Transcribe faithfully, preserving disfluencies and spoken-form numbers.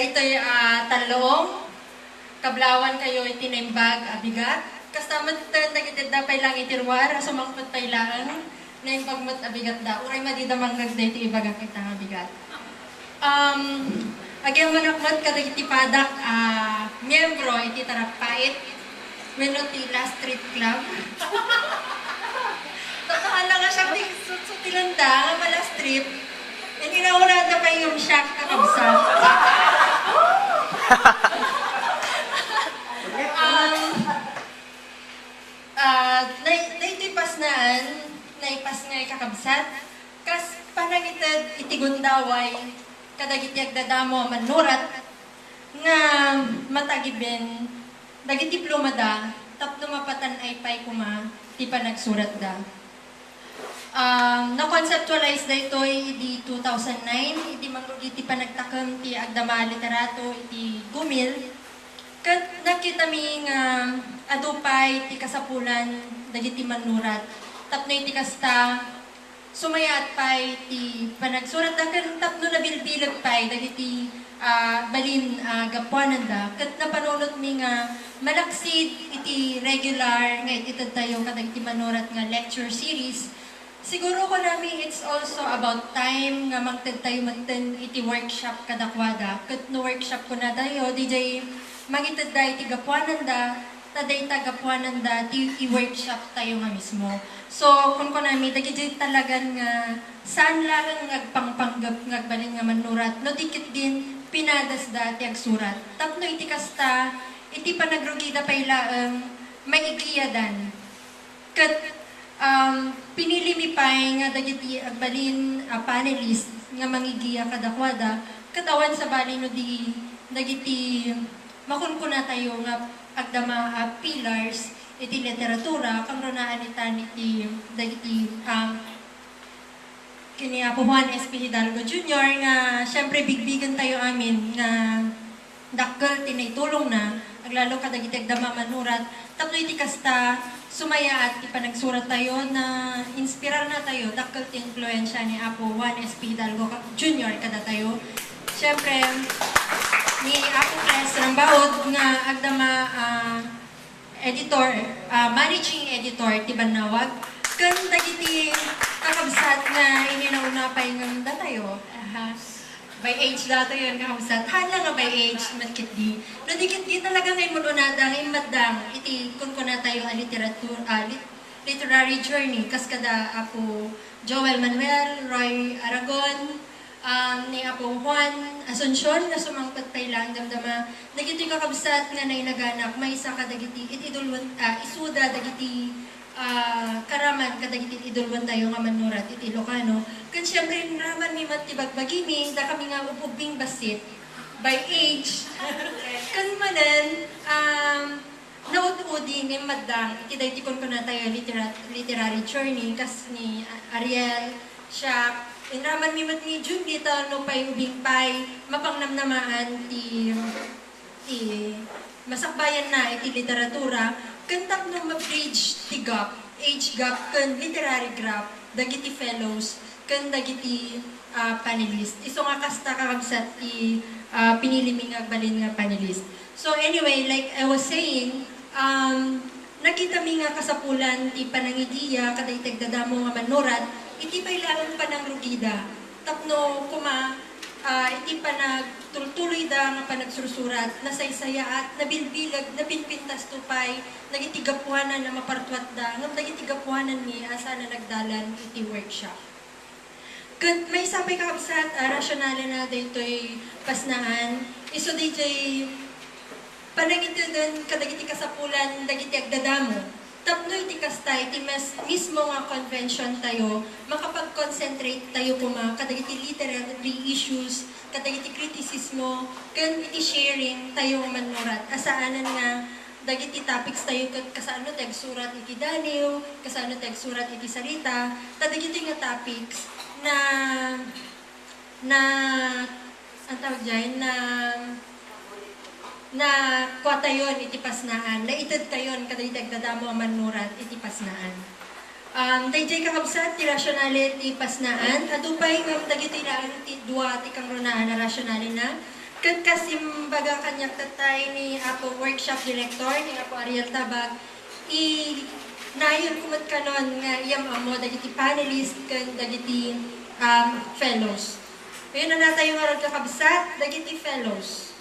Daytoy, ah, talloong, kablawan kayo iti naimbag a bigat. Kasta met ten dagiti adda pay laeng iti ruar a sumangpet pay laeng, naimbag met a bigatda. Uray madida mangngeg daytoy ibagak ita nga bigat. Um, agyamanak met kadagiti padak a miyembro iti Tarapait wenno ti Last Trip Club. Totoo lang nga siya, ti sutsutilan da nga ma-last trip. Inaunada pay nga siak, kakabsat. Um, ah, nay-, daytoy pasnaan, naipasngay, kakabsat, kas panangited iti gundaway kadagiti agdadamo a mannurat nga matagiben dagiti plumada tapno mapatan-ay pay koma ti panagsuratda. Um, na-conceptualize daytoy idi two thousand nine, idi mangrugi ti panagtakem ti agdama a literato iti Gumil. Ket nakitami nga adu pay ti kasapulan dagiti mannurat tapno iti kasta, sumayaat pay ti panagsuratda ken tapno nabilbileg pay dagiti, ah, balin a gapuananda. Ket napanunotmi nga malaksid iti regular nga it-itedtayo kadagiti mannurat nga lecture series. Siguro kunami, it's also about time nga mangtedtayo metten iti workshop kadakuada. Ket no workshop kunatayo, diay mangitedda iti gapuananda, ta dayta gapuananda ti i-workshop tayo nga mismo. So, kunkunami, dagiti talagan nga saan laeng nga agpangpanggep nga agbalin nga mannurat, no di ketdin pinadasda ti agsurat. Tapno iti kasta, iti panagrugida pay laeng, maigiyadan. Ket, um, pinilimi pay nga dagiti agbalin a panelist nga mangigiya kadakuada, ket awan sabali no di dagiti makunkunatayo nga agdama a pillars iti literatura, kangrunaan itan iti dagiti, um, ken ni Apo Juan S P Hidalgo Junior nga, siyempre, bigbigentayo amin nga dakkel ti naitulongna, aglalo kadagiti agdama a mannurat, tapno iti kasta, sumayaat ti panagsurattayo, nainspirarnatayo, dakkel ti impluensia ni Apo Juan S P Hidalgo ka-, Junior kadatayo. Siyempre, ni Apo Pres Rambaud nga agdama, ah, editor, ah, managing editor ti Bannawag, ken dagiti kakabsat nga ininauna pay ngem datayo. Aha. By age datayon, kakabsat. Haan lang nga by age, met ketdi. No di ketdi talaga nga immun-unada nga immaddang iti kunkunatayo a literatur-, ah, lit-, literary journey, kas kada Apo Joel Manuel, Roy Aragon, um, ni Apo Juan Asuncion nga sumangpet pay laeng damdama dagiti kakabsat nga nainaganak, maysa kadagiti it-idulwen, ah, isuda dagiti, ah, karaman kadagiti it-idulwentayo nga mannurat iti Ilocano. Ken siyempre, inramanmi met ti bagbagimi, dakami nga ub-ubbing bassit by age. Ken manen, um, naud-udi nga immaddang iti daytoy kunkunatayo a litera-, literary journey, kas ni A-, Ariel, siak, inramanmi met ni Junli, ta no pay ubing pay, mapangnamnamaan ti, ti masakbayanna iti literatura, ken tapno ma-bridge ti gap, age gap, ken literary gap, dagiti fellows, ken dagiti, ah, panelist. Isu nga kasta, kakabsat, ti, ah, pinilimi nga agbalin nga panelist. So anyway, like I was saying, um, nakitami nga kasapulan ti panangigiya kadagiti agdadamo nga mannurat iti pay laeng panangrugida. Tapno koma, ah, iti panagtultuloyda nga panagsursurat, nasaysayaat, nabilbileg, napinpintasto pay dagiti gapuanan a mapartuatda, ngem dagiti gapuananmi a saan a nagdalan iti workshop. Ket maysa pay, kakabsat, a rasionalena daytoy pasnaan, isu daydiay panangiteden kadagiti kasapulan dagiti agdadamo. Tapno iti kasta, iti mes-, mismo nga convention tayo, makapag-concentrate tayo koma kadagiti literary issues, kadagiti kritisismo, ken iti sharing tayo nga mannurat. A saanen nga dagiti topics tayo ket kasano ti agsurat iti daniw, kasano ti agsurat iti sarita, ta dagiti nga topics na, na, ang tawag diay, na, na kuatayon iti pasnaan, naitedtayon kadagiti agdadamo a mannurat iti pasnaan. Um, daydiay, kakabsat, ti rasionale ti pasnaan. Adu pay ngem dagitoy laeng ti dua ti kangrunaan a rasionalena. Ket kas imbaga kaniak tatta ni Apo Workshop Director, ni Apo Ariel Tabag, i-, nayon ko met kanon nga iyam ammo dagiti panelist ken dagiti, um, fellows. Ngayon, annatayo ngarud, kakabsat, dagiti fellows.